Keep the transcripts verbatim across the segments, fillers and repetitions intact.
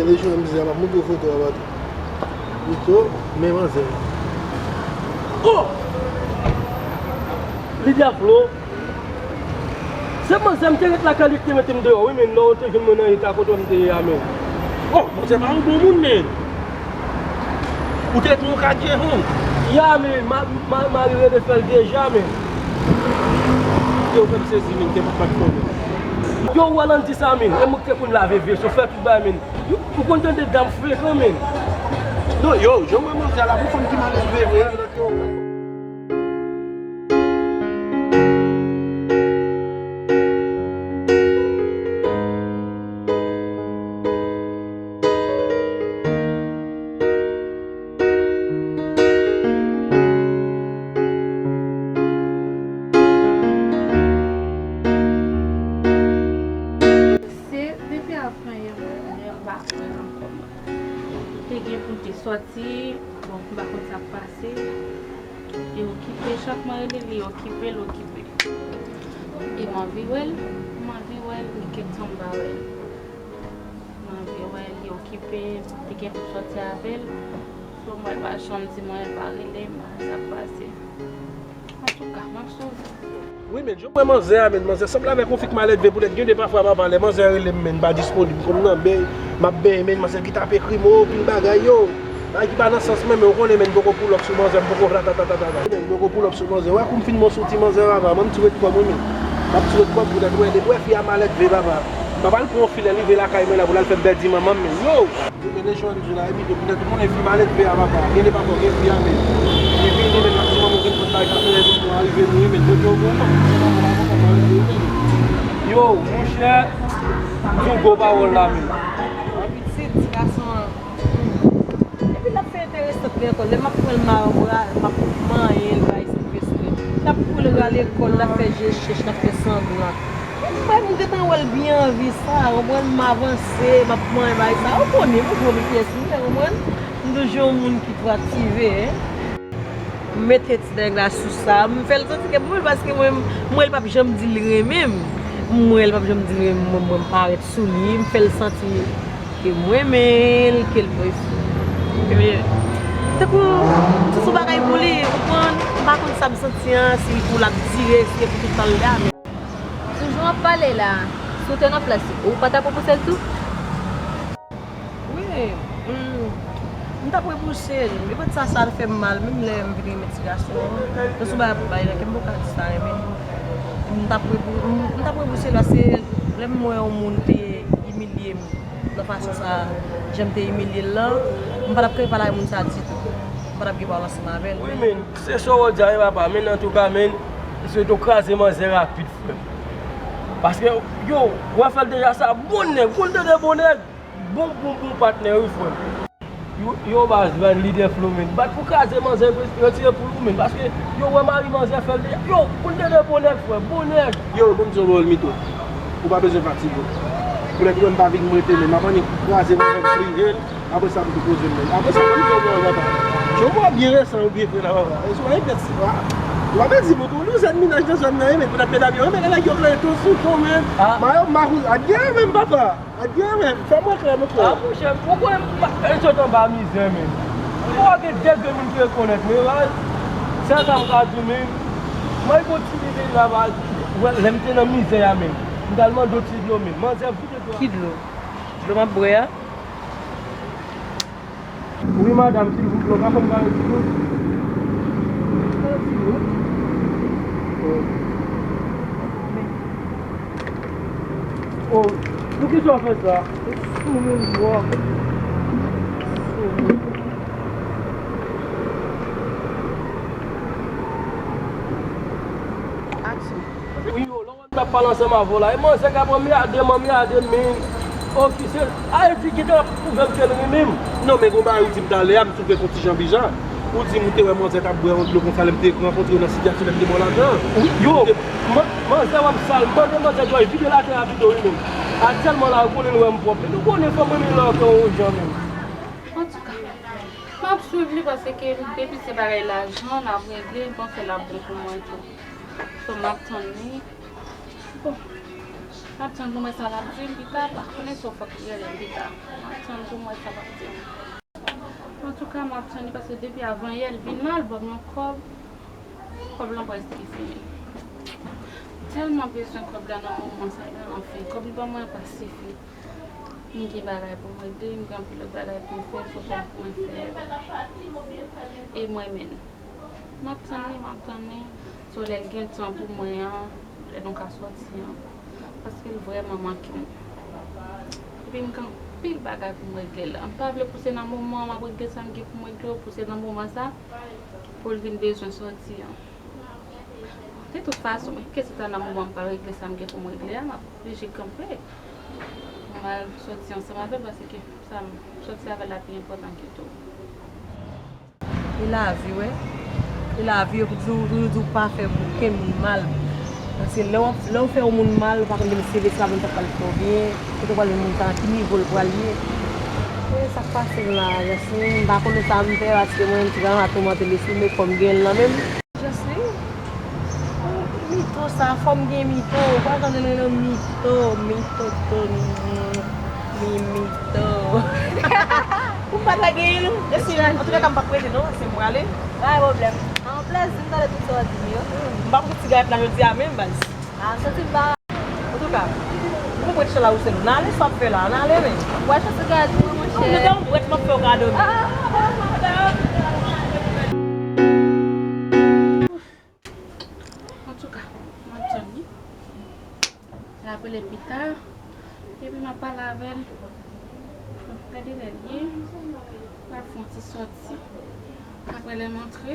Li jwenn mizè, m ap montre w foto a, Bato. Pito, men manzè. Oh! Lydia Flo. Se manzè m te ret lakay li, ki te mete m deyò, wi, men lè w te jwenn mwen nan eta kote m te ye a, men. Oh, manzè pa yon bon moun, men. Ou te ret nan yon katye, hon? Ya, men, ma, ma, mari rele fè l deja, men. Yo, fè m sezi, men, te pa t konnen. Yo, ou wè Landy sa, men, e mwen ki te konn lave veso, fè tout bagay, men. Yo, ou konn tande dam frekan, men. Non, yo, jan w wè manzè la, pou fanm ki malelve vre, lòt yo. Se depi avan yè mwen, m pa pran ankò. Te gen pou m te sòti, bon, m pa konn sa k pase. Li okipe, chak mwen rele, li okipe, li okipe. E m anvi wè l, m anvi wè l, li kèk tan m pa wè l. M anvi wè l, li okipe, li gen pou sòti avè l. So, mwen pa janm di mwen, l pa rele m, sa k pase. Antouka, m ap sove. Wi, men, jan mwen manzè a, men, manzè sanble avèk yon fi k malelve, poutèt gen de pafwa, papa, lè manzè rele m, men, m pa disponib, m konn nan beny, m ap benyen, men, manzè ki t ap ekri m, o, pil bagay, yo. Bagay ki pa nan sans mwen, men ou konnen, men, m poko pull up sou manzè, m poko ratatatata. Men, m poko pull up sou manzè. Wè, kou m fin bon sou ti manzè, papa, mwen, m tou ret kò m, wi, men. M ap tou ret kò m, poutèt, wè, depi wè fi a malelve, papa. M pa pral pran yon fi lè l rive lakay mwen la, pou l al fè m pèdi manman m, men, yo! Yo, gen de jan de jou la, epi de poutèt ou konnen fi malelve a, papa. Gen de papa, gen fi a, men. Li vini, men, maksimòm, ou gen pòt la, ka fè, epi pou arive nou, men. Yo, yo, bon, papa, papa, papa, papa, papa, yo, men. Yo, monchè, m di w gwo pawòl la, men. Pitit, ti gason an. Epi l ap fè enteresan li ankò. Lè m ap pran l, m a ra-, m ap manyen l, bay sa m vle sou li. L ap kouri rale kò l, l ap fè je chèch, l ap fè sanglan. Mwen, m gentan wè l byen anvi sa, konprann, m avanse, m ap manyen bagay sa. Ou konnen, m toujou anvi pyès mwen, konprann? M toujou yon moun ki twò aktive, en. M mete ti nèg la sou sa, m fè l santi ke m renmen l, paske mwen, m wè l p ap janm di l renmen m. M wè l p ap janm di l renmen m, mwen, mwen m parèt sou li, m fè l santi ke m renmen l, ke l, ke, tankou, m sou sou bagay pou li, ou konprann? M pa konn sa m santi an, si l pou l ap dire, si l pou tout tan l la, men. Sou jan w ap pale la, si w te nan plas li, ou pa t ap repouse l tou? Wi, m, m t ap repouse l. E poutèt sa, sa fè m mal, menm lè m vin renmen ti gason an. Nan sou bagay pou bagay la, ke m poko ka di sa renmen. M t ap repou-, m, m t ap repouse l, paske lè m wè yon moun te imilye m nan fason sa, jan m te imilye l lan, m pa t ap ka pale ak moun sa ditou. M pa t ap gen pawòl ansanm avè l. Wi, men, se sa w di a, wi, papa, men antouka, men, m swete w kraze manzè rapid, frè m. Paske, yo, w ap fè l deja sa, bon nèg, pou l tande bon nèg, bon, bon, bon patnè, wi, frè m. Yo, yo, baz, ban lidè Flo, men, bat pou kraze manzè, retire pou l, men, paske, yo, wè mari manzè fè l deja, yo, pou l tande bon nèg, frè, bon nèg. Yo, bon, m di w, Mito, ou pa bezwen fatige w. Poutèt ou wè m pa vin rete, men, m ap annik kraze manzè, m flinge l. Apre sa, m tou poze m menm. Apre sa, m tou pran yon papa. Jan w byen resan, ou byen fre la, papa. E sou la, e pèt, ou pa pèdi pou tou, nou zèn minaj nan zòn nan, e, men, pou n ap medam yo, men, nèg yo vle tou sou tou, men. Ah. Mayo, makou, adye menm, papa. Adye menm, fè mwen klè, mon frè. Ah, monchè, ou konnen, m pa, e sot anba mizè, men. Ou gen de, de moun ki rekonèt mwen, men. Sèl sa m ka di w, men. Mwen, gon ti bebe la, pa, wè, lè m te nan mizè a, men. M t al mande w ti dlo, men. Manzè vide dlo. Ki dlo? Dlo m ap bwè a? Wi, madanm, silvouplè, ou pa konn pale ti bout? Pale ti bout? Oh. Oh, poukisa w fè sa? Sou moun mò. Sou moun. Aksyon. Wi, yo, lè w wè m t ap pale ansanm avè w la, e manzè k ap anmède m, anmède m, men. Oke, se, a, e di, gentan ap pwouve m ke l renmen m. Non, men gon bagay ou di m talè a, m twouve l yon ti jan biza. Ou di m ou te wè manzè t ap bwè yon dlo konsa lè m te rankontre w nan sitiyasyon lè m te ba w lajan. Wi, yo, man-, manzè wè m sal, m mande manzè dlo, vide l atè a pito, wi, men. Aktyèlman la, ou konnen l wè m pwòp, men ou konnen fanm renmen lòkè yon jan, men. Antouka, m ap swiv li paske depi se bagay lajan l ap regle, m panse l ap bon pou mwen tou. So, m ap tann li. Bon. M ap tann pou m wè sa l ap di m pita, pa konnen si w fòk li rele m pita. M ap tann pou m wè sa l ap di m. Antouka, m ap tann li paske depi avan yè, l vin la, l ban m yon kòb. Kòb lan prèske fini. Tèlman bezwen kòb la nan moman sa la, anfen, kòb li ban mwen an pa sifi. M gen bagay pou m regle, m gen anpil lòt bagay pou m fè, fò kòb mwen fè. E mwen menm. M ap tann li, m ap tann li. Sou lè l gen tan pou mwen an, lè nou ka sòti an. Paske l vrèman manke m. Epi m gen anpil bagay pou m regle la. M pa vle pou se nan moman an m ap regle sa m gen pou m regle, pou se nan moman sa, pou l vin bezwen sòti an. De tout fason, menm ke se ta nan moman m pa regle sa m gen pou m regle a, m ap oblije kanpe. M al sòti ansanm avè l paske sa m sòti avè l la pi enpòtan ke tou. E lavi, wè. E lavi, yo di w, yo di w pa fè okenn moun mal. Paske lè w, lè w fè yon moun mal, ou pa konn depi se responsab moun sa pral fè w byen, kote w pral jwenn moun sa, ki nivo l pral ye. E sa k pase m la, Jasmine, m pa konnen sa m fè, paske mwen menm ti gason sa toumante lespri m, e fò m gen l nan men m. Jasmine? Mito sa, fò m gen mito. Ou pa tande l rele mito, mito, to, mi, mi, mito. Ou pa ta gen l, non? Antouka, m p ap rete, non, se m prale. Pa gen pwoblèm. An plèzi, m tande tout sa w di m yo. M p ap ret ti gayèt la jodi a menm, baz. A, m santi m pa. Antouka, ou konprann chan la ou se nou. N ale, sa w ap fè la, n ale, men. W al chase gayèt pou mwen, monchè. Ou gentan yon bwèt m ap fè w kado, men. Antouka, m ap tann li. L ap rele pita. Epi m ap pale avè l. Gade lè l ye. Pral fè yon ti sòti. Apre lè m antre.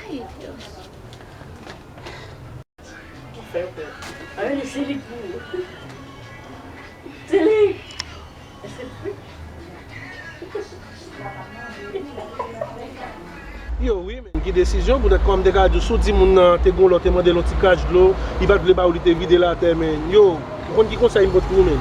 Ay, Diyos. Ou fè pè. Ay, se li pou ou. Se li. Yo, wi, men. Ki desizyon, poutèt kòm m te ka di w, si w di moun nan te gon lè w te mande l yon ti krach dlo, li pa t vle ba w, li te vide l atè, men. Yo, ou konn ki konsèy m pot pou ou, men.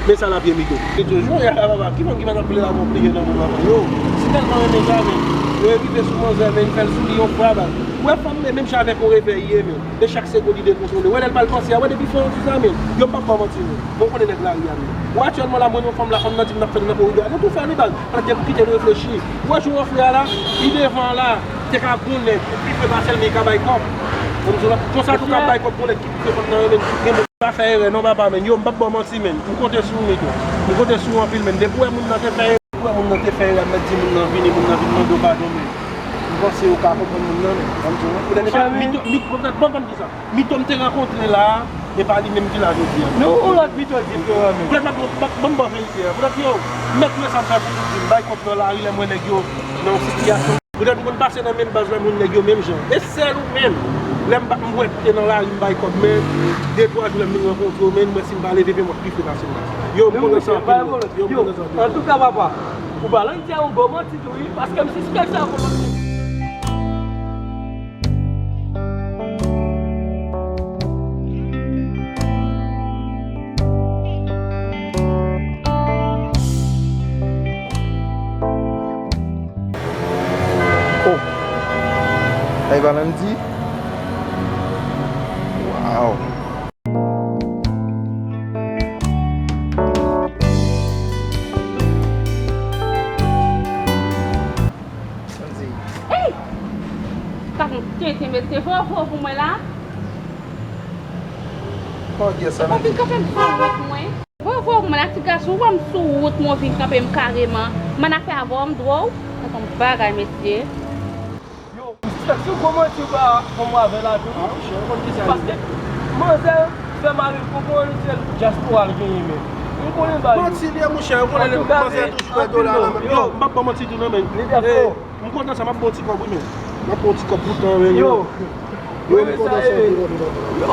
Men sa l ap ye, Mito. Li di, jodi a la, papa, ki moun ki pa t ap vle lage yon pliye nan moun, papa? Yo, si tèlman renmen Jamèl, yo rive sou manzè, men, li fè l sou li yon fwa, baz. Ou wè fanm, men, menm jan avèk yon revè, li ye, men. E chak segonn li dekontwole. Wè lè l pral panse a, wè depi fè yon ti sa, men. Yo, m p ap ba w manti, men. Bon, konnen nèg lari a, men. Wè aktyèlman la, mwen, yon fanm la, fanm nan di m n ap fè l nan koridò a. Nou tou fè li, baz. Ann te kite l reflechi. Ou wè jou w ofri a la, li devan la, te ka gon nèg ki pi fre pase l, men li ka bay kòb. Bon, m di w la, konsa tou ka bay kòb gon nèg ki pi fre fanm nan renmen l. Gen moun pa fè erè non, papa, men. Yo, m p ap ba w manti, men. M konte sou ou, Mito. M konte sou ou anpil, men. Depi w wè moun nan te fè erè, ou wè moun nan te fè erè, mèt di moun nan vini, moun nan vin mande w padon, men. M panse ou ka konprann moun nan, men. Ban m di w, men. Poutèt se pa Mito, Mito, poutèt, ban, ban m di sa. Mito m te rankontre la a, e pa li menm ki la jodi a. Nou, yon lòt Mito diferan, men. Poutèt m ap, m ap, ban m ba w verite a. Poutèt yo, m mèt wè sa m fè pou di m bay kòb nan lari lè m wè nèg yo nan yon sitiyasyon. Poutèt m konn pase nan menm baz la, moun nèg yo menm jan. E sèl ou menm, lè m pa, m wè te nan lari m bay kòb, men de twa jou lè m vin rankontre w, men m wè si m pa leve pye m w ap pi fre pase m la. Yo, m kontan sa anpil, men. Yo, m kontan sa anpil. Antouka, papa, ou pa lang di a yon gwo manti tou, wi, paske m sispèk sa pou lòt nèg. Oh! Ay, Valandy? Wow! Hey! Sa fè yon tenten mete vovo pou mwen la. Ou vin kanpe m sou wout mwen. Vovo pou mwen la, ti gason, ou wè m sou wout mwen, ou vin kanpe m kareman. M ann afè avè w, m dwe w. Sa fè yon bagay, mesye. Yo, m sispèk se yon gwo manti ou pa fè mwen avè l la tou. Paske manzè fè mari l konprann se dyaspora l genyen, men. M konnen bagay yo. Manti li ye, monchè, ou konnen manzè toujou wè dola nan men. Yo, m p ap ba w manti tou non, men. M kontan sa, m ap ba w ti kòb wi, men. M ap ba w ti kòb pou tan, men, yo. Yo, m kontan sa anpil, anpil, anpil. Yo.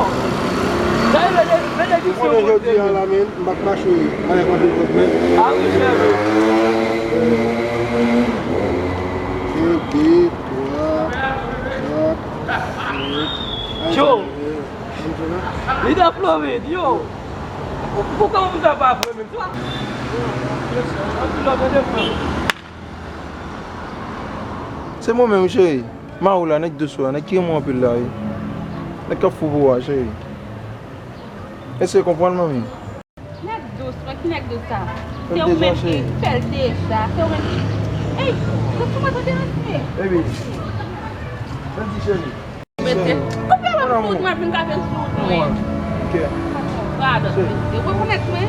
Sa e vle di, vle di ki se yon kote jodi a la, men, m p ap mache avèk anpil kòb, men. A wi, chè, men. Yon, de, twa, kat, senk. Cho. Li nan Florid, yo. Pou kòman moun sa pa vre menm? Anpil love, tande frè m. Se mwen menm, cheri. Maroula, nèg dous la, nèg ki renmen w anpil la, wi. Nèg k ap fou pou ou a, cheri. Eseye konprann, manmi. Nèg dous, mwen ki nèg dous sa? Se ou menm ki fè l deja, se ou menm ki. Ey, se sou mwen tande, mesye. Baby, mwen di cheri. Mesye, koupe w ap sou wout mwen, vin kape m sou wout mwen. Ok. Gadò, mesye, ou rekonèt mwen?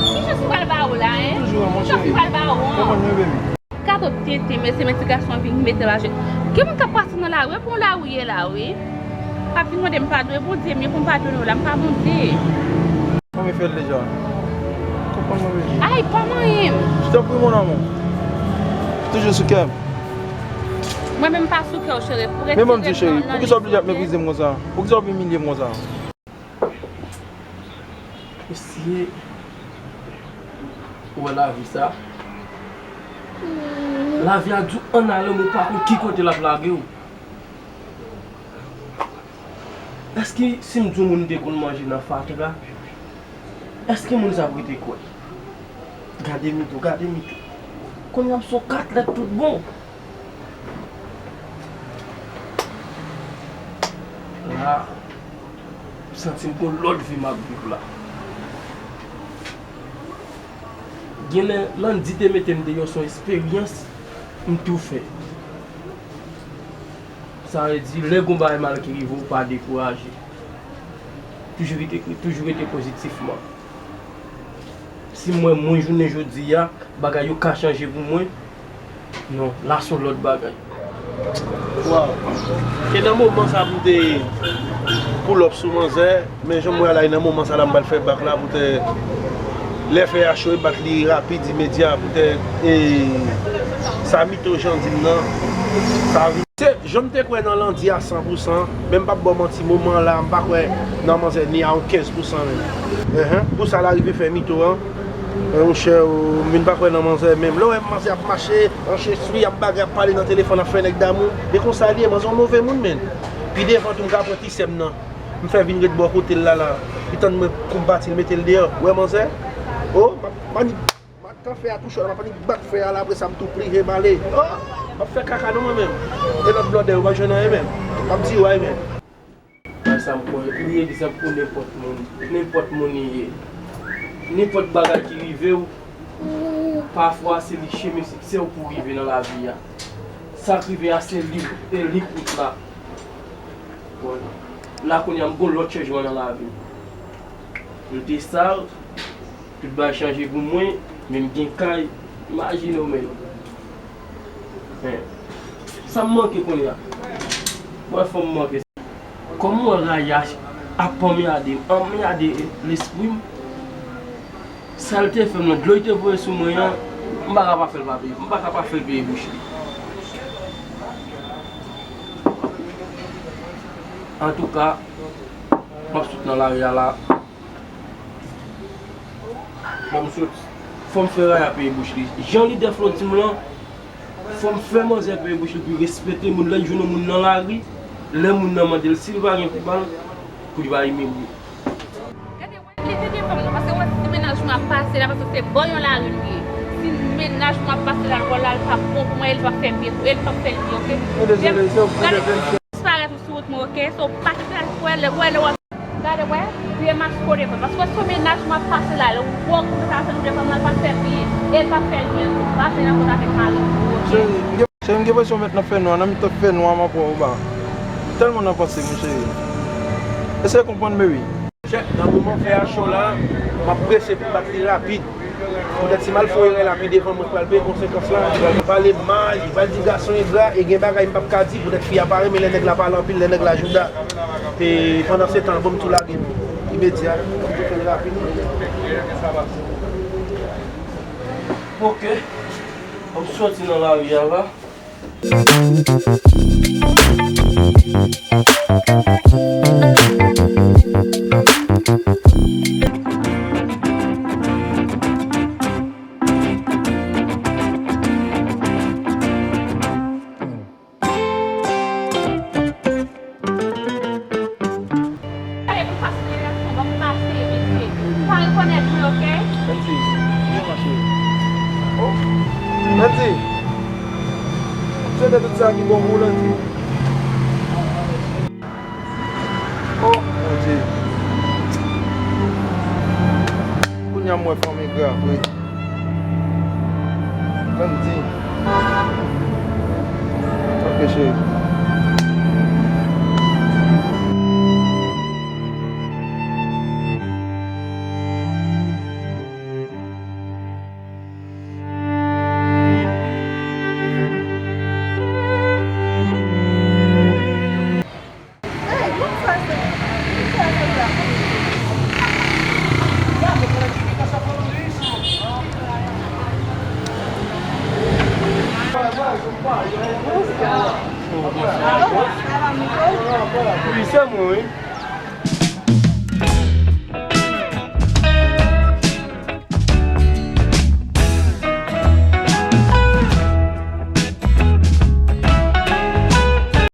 Ki chans ou pral ba ou la, en? Ki chans ou pral ba ou, an? Konprann mwen, baby. Gad on tenten, mesye, men ti gason an vin mete l aje. Gen moun k ap pase nan lari, e pou lari ye la, wi. Ap vin mande m padon, e Bondye m ye pou m padone w la, m pa Bondye. Manmi fè l deja. Konprann mwen, baby. Ay, pa manyen m. Je t'en prie, mon amour. Toujou sou kè m. Mwen menm pa sou kè w, cheri. Men ban m di, cheri, poukisa w oblije ap meprize m konsa? Poukisa w ap imilye m konsa? Eseye wè lavi sa. Lavi a di w ann ale, men w pa konn ki kote l ap lage w. Èske si m di w moun te konn manje nan fatra, èske moun sa ap rete kwè? Gade Mito, gade Mito. Kounye a m se yon katlèt tout bon. La, m santi m gon lòt vi m ap viv la. Genlè, Landy te mete m deyò, se yon esperyans m tou fè. Sa vle di, lè gon bagay mal ki rive w, pa dekouraje. Toujou rete, toujou rete pozitivman. Si m wè mwen jounen jodi a, bagay yo ka chanje pou mwen, non, la se yon lòt bagay. Waw. E nan moman sa pou te pull up sou manzè, men jan m wè a la, e nan moman sa la m pral fè bak la poutèt lè fè a cho, e bat li rapid, imedya, poutèt, e sa Mito jan di m nan, sa vin. Se, jan m te kwè nan Landy a san pou san, men m p ap ba w manti, moman an la, m pa kwè nan manzè ni a yon kenz pou san menm. Enhen, pou sa l arive fè Mito an, men monchè, m vin pa kwè nan manzè menm. Lè w wè manzè ap mache, ancheswi, ap bagay, ap pale nan telefòn, ap fè nèg damou, e konsa l ye, manzè yon move moun, menn. Pi devan tou, m ka pran ti sè m nan, m fè vin ret bò kote l la, la. Li tann mwen, kou m pati, l mete l deyò. Ou wè manzè? O, m ap, m ap annik bat fè a tou chòt, m ap annik bat fè a la, apre sa m tou plije m ale. O, m ap fè kaka non mwen menm. E lòt blòdè yo pa jwenn anyen menm. M ap di w a menm. Sa m kwè, ou ye di sa pou nenpòt moun, nenpòt moun li ye. Nenpòt bagay ki rive w, pafwa se li chemen siksè w pou rive nan lavi a. Sa k rive a se li, e li k wout la. Bon, la kounye a m gon lòt chanjman nan lavi m. M te sal, tout bagay chanje pou mwen, men m gen kay, imajine w menm. Sa m manke kounye a? Mwen fò m manke. Kòman w wè rayi a ap anmède m, anmède lespri m? Sa l te fè m nan, dlo l te voye sou mwen an, m pa ka pa fè l pa peye, m pa ka pa fè l peye bouch li. Antouka, m ap sot nan lari a la. Ban m sot. Fò m fè rayi a peye bouch li. Jan lidè Flo di m lan, fò m fè manzè peye bouch li pou l respekte moun. Lè l jwenn yon moun nan lari, lè moun nan mande l si l pa gen pou ba l, pou li pa imilye. Gade, wè, li te gen fanm nan, paske wè, si mennaj mwen ap pase la, paske se bò yon lari nou ye. Si mennaj mwen ap pase la, l wè la, l pa bon pou mwen, e l p ap fè byen, e l p ap fè l byen, oke? Disparèt ou sou wout mwen, oke? So, pa kite l fè lè, wè, lè w ap gade, wè, vye masko devan. Paske si mennaj mwen ap pase la, l wè w konn sa se nou devan, l pa fè byen, e l p ap fè l byen tou. Pa vin nan kont avèk mari m, oke? Cheri, m gen, cheri, m gen enpresyon w mèt nan fènwa, nan mitan fènwa m ap wè w ba. Tèlman nan panse m, cheri. Eseye konprann, baby. Chè, nan moman fè a cho la, m ap prese pou m bat li rapid. Poutèt si m al fè yon erè la pi devan, mwen pral peye konsekans la. Li pral pale mal, li pral di gason engra, e gen bagay m p ap ka di, poutèt fi a pa renmen lè nèg la pale anpil, lè nèg la jouda. E pandan se tan, bon, m tou lage l imedya, m tou fè l rapid. Oke, m soti nan lari a la. Landy, byen mache. Oh, Landy. M swete tout sa ki bon pou ou, Landy. Oh, Bondye. Kounye a m wè fanm engra vre. Landy. Ok, cheri.